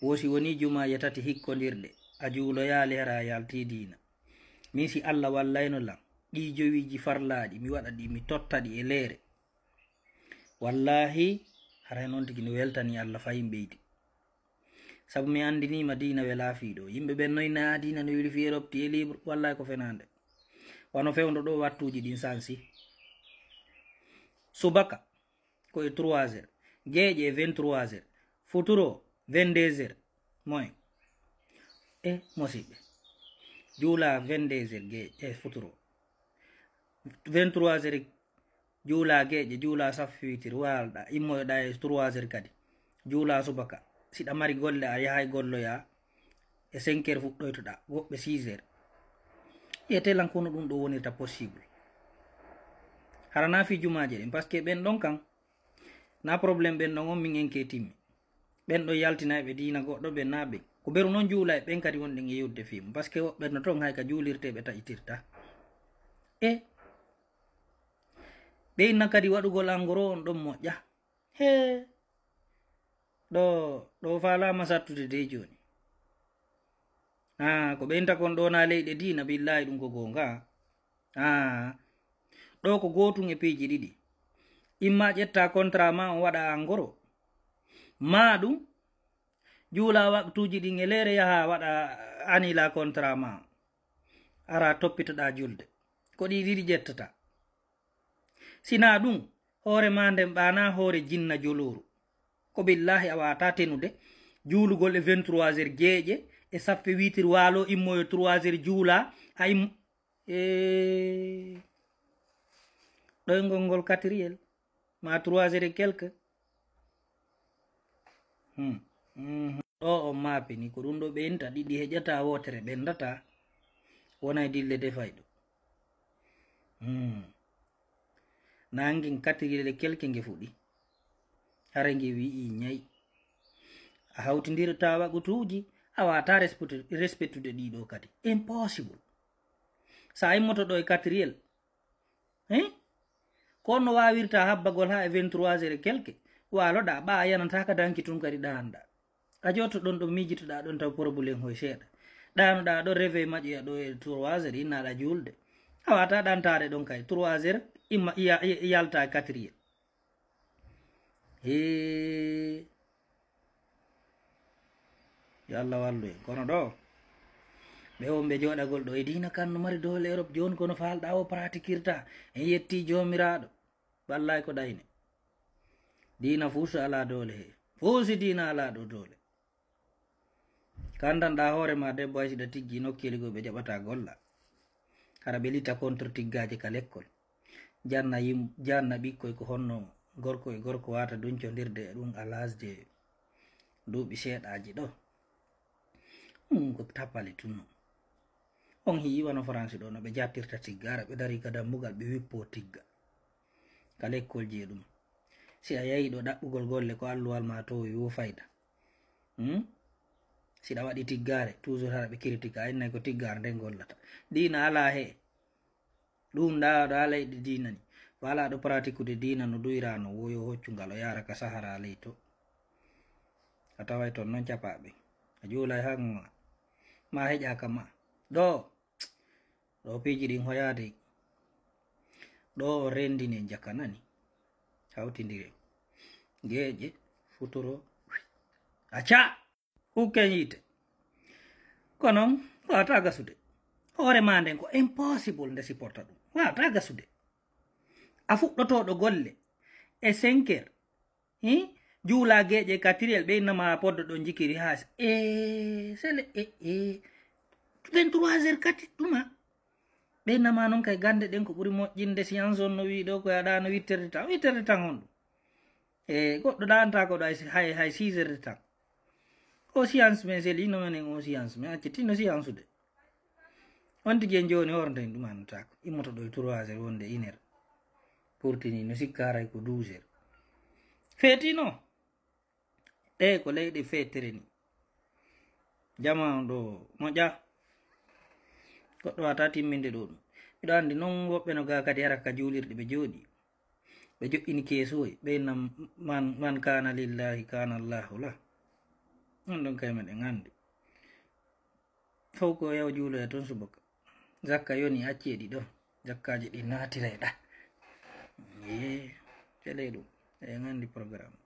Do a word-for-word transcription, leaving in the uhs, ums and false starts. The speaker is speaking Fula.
Wo si wonii jumaaje tati hikkondirɗe, a juuloyaali hara a yaltii diina. Min si Alla wallayno lan, ɗii jowiiji farlaaɗi, mi waɗa ɗi, mi totta ɗi e leere. Wallaahi, haray noon tigi no weltanii Alla fay ɓeydi. Sabu mi anndiniima diina welaa fii ɗoo. Yimɓe ɓen noy naa diina no weli fii Europe, tu es libre, wallaahi ko fenaande. Wano fewndo ɗoo wattuuji ɗin sansi. Subaka, ko e trois heures. Geeƴe e vingt-trois heures. Futuro, vingt-deux heures. Moyen. E, mosiɓɓe. Juula vingt-deux heures geeƴe, e futuro. Vingt-trois heures, juula geeƴe, juula saffi witiri, waalɗa, immoyoɗa e trois heures kadi. Juula subaka. Si ɗa mari golle, a yahay golloya, e cinq heures fuɗɗoytoɗa, woɓɓe six heures. Ƴeete lan kono ɗum ɗo wonirta possible. Hara na fii jumaaje ɗen, parce que ɓen ɗon kan, na problème ɓen ɗon on min en ke timmi. Ɓen ɗon yaltinayɓe diina goɗɗo ɓen na ɓen. Ko beru non juula e ɓen kadi wonɗen e yewtude fii mum. Parce que woɓɓe no ton hay ka juulirte ɓe taƴitirta. E ɓe inna kadi waɗugol angoro on ɗon moƴƴa. Hee. Ɗo, ɗo faalaama sattude dey jooni. Ah, ko ɓe inta kon ɗo na leyɗe diina, billaahi ɗum ko goonga. Ah, ɗo ko gootum e piiji ɗiɗi. Imma ƴetta contrat ma on waɗa angoro. Ma ɗum, juula waktuuji ɗin e leere yaha waɗa anila contrat ma. Ara toppitoɗa julde. Ko ɗi ɗiɗi ƴettata. Sina ɗum, hoore ma nden ɓaana hoore jinna jolooru. Ko billaahi a waata tenude juulugol e vingt-trois heures geeƴe e saffe wiitir waalo immoyo trois heures juula a im-, e ɗoyngol ngol quatriel ma trois heures et quelque. Hmm. Mhm. Ɗo on maapi ni, ko ɗum ɗo ɓeynta, ɗiɗi heƴata, wootere ɓendata, wona e dille defayɗo. Hmm. Nangin katirire kelke nge fuɗi. Hara nge wi'i ñay. A hawtindirta wagutuuji, a wata respectu-, respectude ɗiɗo kadi. Impossible. Sa immoto ɗo e quatriel, hein? Ko on no wawirta habbagol ha e vingt-trois heures et quelque. Waloɗa, ɓa a yanata ka danki tun kadi ɗanɗa. A jotto ɗon ɗo miijitoɗa ɗon taw problème hoy seeɗa. Ɗanoɗa ɗo réveil maƴƴoya ɗo e trois heures, innaɗa juulde. A wata ɗantade ɗon kay trois heures, imma iya, iya, yalta e quatriel. Hee. Yo Allah wallu en. Kono ɗo, ɓe wonɓe jooɗagol ɗo e diina kan no mari doole Europe jooni, kono faalɗa o pratikirta. En yetti Joomiraaɗo. Wallahi ko ɗayne. Diina fuu so alaa doole he. Fuu si diina alaa ɗo doole. Kandanɗa hoore ma debbo, hay si ɗa tiggi nokkeeli goo ɓe jaɓata golla. Hara ɓe lita contre tiggaaje ka lekkol. Janna yim-, janna ɓikkoy ko honno gorko e gorko wata duncondirde e ɗum à l'âge de duuɓi seeɗaaji ɗo. Ɗum ko tappale tun non. On hi'i wano France ɗo no ɓe jattirta tigga, hara ɓe dari ka dambugal ɓe wippo tigga. Ka lekkolji e ɗum. Si a yahi ɗo ɗaɓɓugol golle ko alluwal ma to yo fayda. Hmm? Si ɗa waɗi tiggare, toujours hara ɓe critique, a innay ko tiggare nden gollata. Diina ala he. Ɗum ɗa, ɗa leyɗe diina ni. Wala ɗo pratique de diina no duyrano, wo yo hoccu ngal o yara ka Sahara ley to. A taway ton non capaɓe. A juulay han ma. Ma heƴa ka ma. Ɗo. Ɗo piiji ɗin hoyaade. Ɗo o rendini en jaka nani. Hawtindire. Geeƴe, futuro. Acca! Hukken yiite. Kono, wata gasude. Hoore ma nden ko impossible nde supporta ɗum. Wata gasude. A fuɗɗotooɗo golle. E cinq heures. Hi? Juula geeƴe quatriel, ɓe innama poddo ɗon jikiri haasi. E, sele, e, e. Vingt-trois heures kati, ɗuma. Ɓe innama non kay gande ɗen ko ɓuri moƴƴinde science on no wi'i ɗo ko yaɗa no wittere tan. Wittere tan honɗum? E, goɗɗo ɗanta ko ɗo hay, hay, hay six heures de temps. O science men seli, no menen o science men, acce tino science de. On tigi en jooni hornde en ɗum annataako. Immoto ɗo e trois heures wonde une heure. Pourtini no sikka haray ko douze heures. Feetino. Ɗe ko leyɗe feetere ni. Jama on ɗo moƴƴa. Goɗɗo wata timminde ɗo ɗum. Miɗo anndi non woɓɓe no ga kadi ara ka juulirɗe ɓe jooɗi. Ɓe joƴƴini keesuwoy. Ɓe inna man, man kana lillahi kana Allahu lah. On ɗon kay meɗen anndi. Fow ko yaw juuloya toon subaka. Zakka yoni acceɗi ɗo. Zakkaaji ɗi naatiray ɗa. Ee, feley ɗum. Eɗen anndi programme.